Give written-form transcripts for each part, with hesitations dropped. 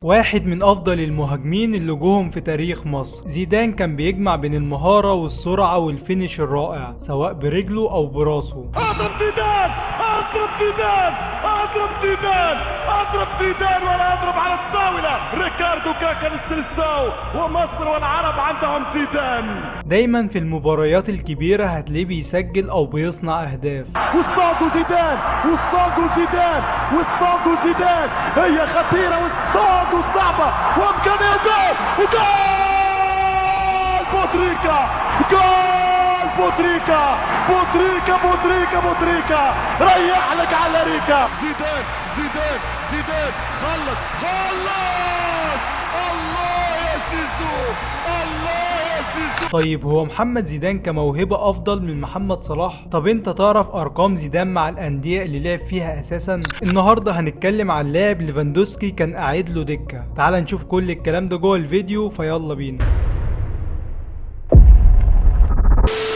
واحد من أفضل المهاجمين اللي جوهم في تاريخ مصر. زيدان كان بيجمع بين المهارة والسرعة وال finish الرائع سواء برجله أو براسه. اضرب زيدان، اضرب زيدان، اضرب زيدان، اضرب زيدان ولا اضرب على الطاولة. ريكاردو كاكا للسيلساو ومصر والعرب عندهم زيدان. دايما في المباريات الكبيرة هتلاقيه بيسجل أو بيصنع أهداف. والصاد زيدان، والصاد زيدان، والصاد زيدان، هي خطيرة والصاد صعبة وامكانية جول، وجول بوتريكا، جول بوتريكا، بوتريكا بوتريكا بوتريكا، ريح لك على ريكا. زيدان زيدان زيدان، خلص خلص، الله يا زيزو، الله يا زيزو. طيب هو محمد زيدان كموهبة أفضل من محمد صلاح؟ طب أنت تعرف أرقام زيدان مع الأندية اللي لعب فيها أساسا؟ النهاردة هنتكلم عن لاعب ليفاندوسكي كان قاعد له دكة. تعال نشوف كل الكلام ده جوه الفيديو، فيلا بينا.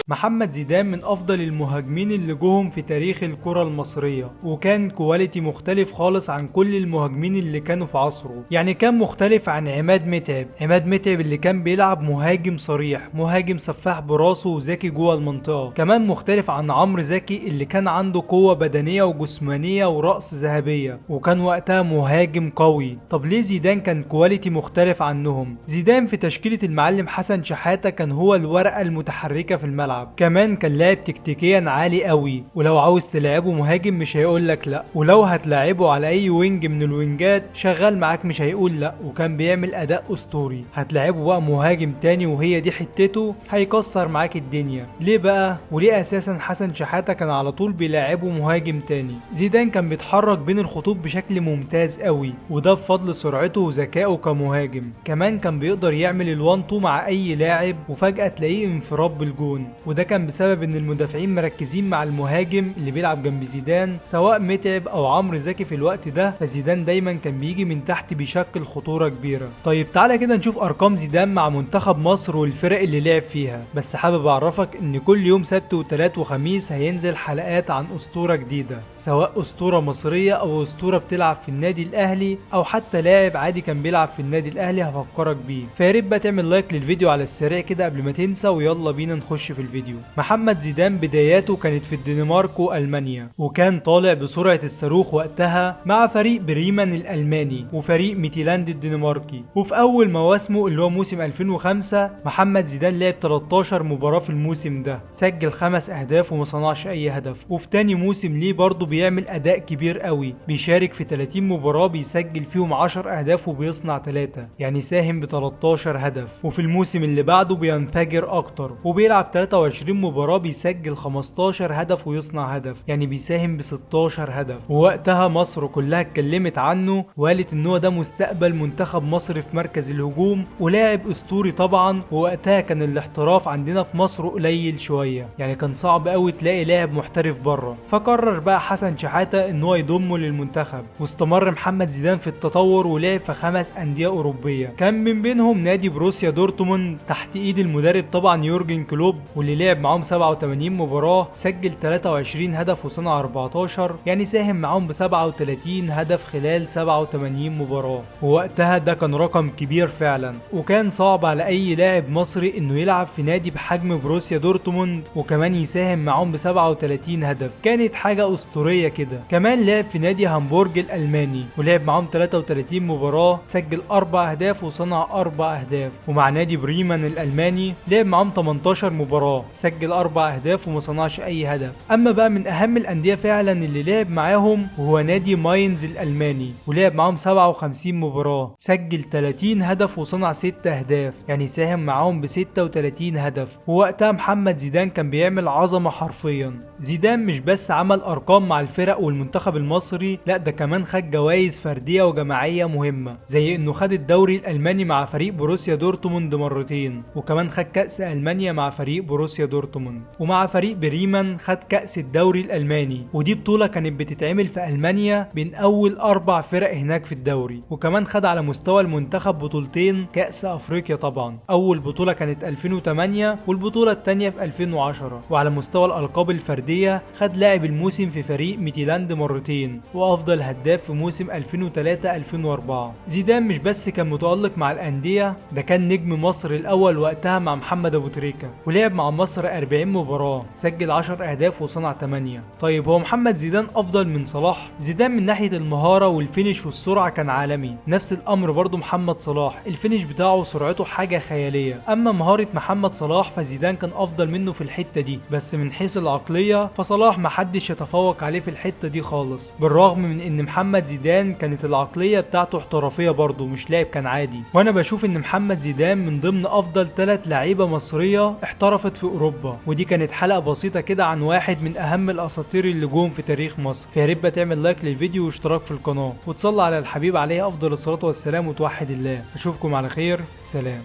محمد زيدان من افضل المهاجمين اللي جوهم في تاريخ الكرة المصرية، وكان quality مختلف خالص عن كل المهاجمين اللي كانوا في عصره. يعني كان مختلف عن عماد متعب، عماد متعب اللي كان بيلعب مهاجم صريح، مهاجم سفاح براسه وذكي جوه المنطقة. كمان مختلف عن عمرو زكي اللي كان عنده قوة بدنية وجسمانية ورأس ذهبية، وكان وقتها مهاجم قوي. طب ليه زيدان كان quality مختلف عنهم؟ زيدان في تشكيلة المعلم حسن شحاتة كان هو الورقة المتحركة في الملعب. كمان كان لاعب تكتيكيا عالي قوي، ولو عاوز تلعبه مهاجم مش هيقولك لا، ولو هتلعبه على اي wing من الوينجات شغال معاك مش هيقول لا، وكان بيعمل اداء اسطوري. هتلعبه بقى مهاجم تاني وهي دي حتته، هيكسر معاك الدنيا. ليه بقى؟ وليه اساسا حسن شحاتة كان على طول بيلعبه مهاجم تاني؟ زيدان كان بيتحرك بين الخطوط بشكل ممتاز قوي، وده بفضل سرعته وذكائه كمهاجم. كمان كان بيقدر يعمل ال one two مع اي لاعب وفجأة تلاقيه انفراد بالجون، وده كان بسبب ان المدافعين مركزين مع المهاجم اللي بيلعب جنب زيدان سواء متعب او عمرو زكي في الوقت ده، فزيدان دايما كان بيجي من تحت بيشكل خطورة كبيرة. طيب تعالى كده نشوف ارقام زيدان مع منتخب مصر والفرق اللي لعب فيها. بس حابب اعرفك ان كل يوم سبت وثلاث وخميس هينزل حلقات عن اسطورة جديدة، سواء اسطورة مصرية او اسطورة بتلعب في النادي الاهلي او حتى لاعب عادي كان بيلعب في النادي الاهلي هفكرك بيه. فياريت بقى تعمل like للفيديو على السريع كده قبل ما تنسى، ويلا بينا نخش في الفيديو. محمد زيدان بداياته كانت في الدنمارك والمانيا، وكان طالع بسرعة الصاروخ وقتها مع فريق بريمان الالماني وفريق ميتيلاند الدنماركي. وفي اول مواسمه اللي هو موسم 2005 محمد زيدان لعب 13 مباراة في الموسم ده، سجل 5 اهداف وما صنعش اي هدف. وفي تاني موسم ليه برضه بيعمل اداء كبير قوي، بيشارك في 30 مباراة بيسجل فيهم 10 اهداف وبيصنع 3، يعني ساهم ب 13 هدف. وفي الموسم اللي بعده بينفجر اكتر وبيلعب 23 مباراة بيسجل 15 هدف ويصنع هدف، يعني بيساهم ب 16 هدف. ووقتها مصر كلها اتكلمت عنه وقالت ان هو ده مستقبل منتخب مصر في مركز الهجوم ولاعب اسطوري طبعا. ووقتها كان الاحتراف عندنا في مصر قليل شوية، يعني كان صعب قوي تلاقي لاعب محترف بره. فقرر بقى حسن شحاتة ان هو يضمه للمنتخب، واستمر محمد زيدان في التطور ولعب في 5 أندية أوروبية، كان من بينهم نادي بروسيا دورتموند تحت ايد المدرب طبعا يورجن كلوب، واللي لعب معاهم 87 مباراة، سجل 23 هدف وصنع 14، يعني ساهم معاهم ب 37 هدف خلال 87 مباراة. ووقتها ده كان رقم كبير فعلا، وكان صعب على اي لاعب مصري انه يلعب في نادي بحجم بروسيا دورتموند وكمان يساهم معاهم ب 37 هدف، كانت حاجة اسطورية كده. كمان لعب في نادي هامبورج الالماني ولعب معاهم 33 مباراة، سجل 4 اهداف وصنع 4 اهداف. ومع نادي بريمان الالماني لعب معاهم 18 مباراة، سجل 4 اهداف وما صنعش اي هدف. اما بقى من اهم الاندية فعلا اللي لعب معاهم وهو نادي ماينز الالماني، ولعب معاهم 57 مباراة، سجل 30 هدف وصنع 6 اهداف، يعني ساهم معاهم ب 36 هدف. ووقتها محمد زيدان كان بيعمل عظمة حرفيا. زيدان مش بس عمل ارقام مع الفرق والمنتخب المصري، لا ده كمان خد جوائز فردية وجماعية مهمة، زي انه خد الدوري الالماني مع فريق بروسيا دورتموند مرتين، وكمان خد كأس المانيا مع فريق بروسيا بروسيا دورتموند. ومع فريق بريمان خد كأس الدوري الألماني، ودي بطولة كانت بتتعمل في ألمانيا بين أول 4 فرق هناك في الدوري. وكمان خد على مستوى المنتخب بطولتين كأس أفريقيا طبعا، أول بطولة كانت 2008 والبطولة الثانية في 2010. وعلى مستوى الألقاب الفردية خد لاعب الموسم في فريق ميتيلاند مرتين، وأفضل هداف في موسم 2003-2004. زيدان مش بس كان متألق مع الأندية، ده كان نجم مصر الأول وقتها مع محمد أبو تريكة، ولعب مع مصر 40 مباراة، سجل 10 أهداف وصنع 8. طيب هو محمد زيدان أفضل من صلاح؟ زيدان من ناحية المهارة وال finish والسرعة كان عالمي، نفس الأمر برضو محمد صلاح، ال finish بتاعه وسرعته حاجة خيالية. أما مهارة محمد صلاح فزيدان كان أفضل منه في الحتة دي، بس من حيث العقلية فصلاح محدش يتفوق عليه في الحتة دي خالص، بالرغم من إن محمد زيدان كانت العقلية بتاعته احترافية برضو، مش لاعب كان عادي. وأنا بشوف إن محمد زيدان من ضمن أفضل 3 لعيبة مصرية احترفت في أوروبا. ودي كانت حلقة بسيطة كده عن واحد من أهم الأساطير اللي جم في تاريخ مصر. فيا ريت بقى تعمل like للفيديو واشتراك في القناة، وتصلي على الحبيب عليه أفضل الصلاة والسلام، وتوحد الله. أشوفكم على خير، سلام.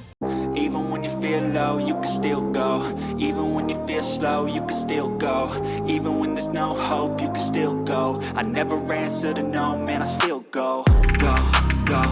Even when you feel low, you can still go. Even when you feel slow, you can still go. Even when there's no hope, you can still go. I never answer to no, man, I still go. Go, go.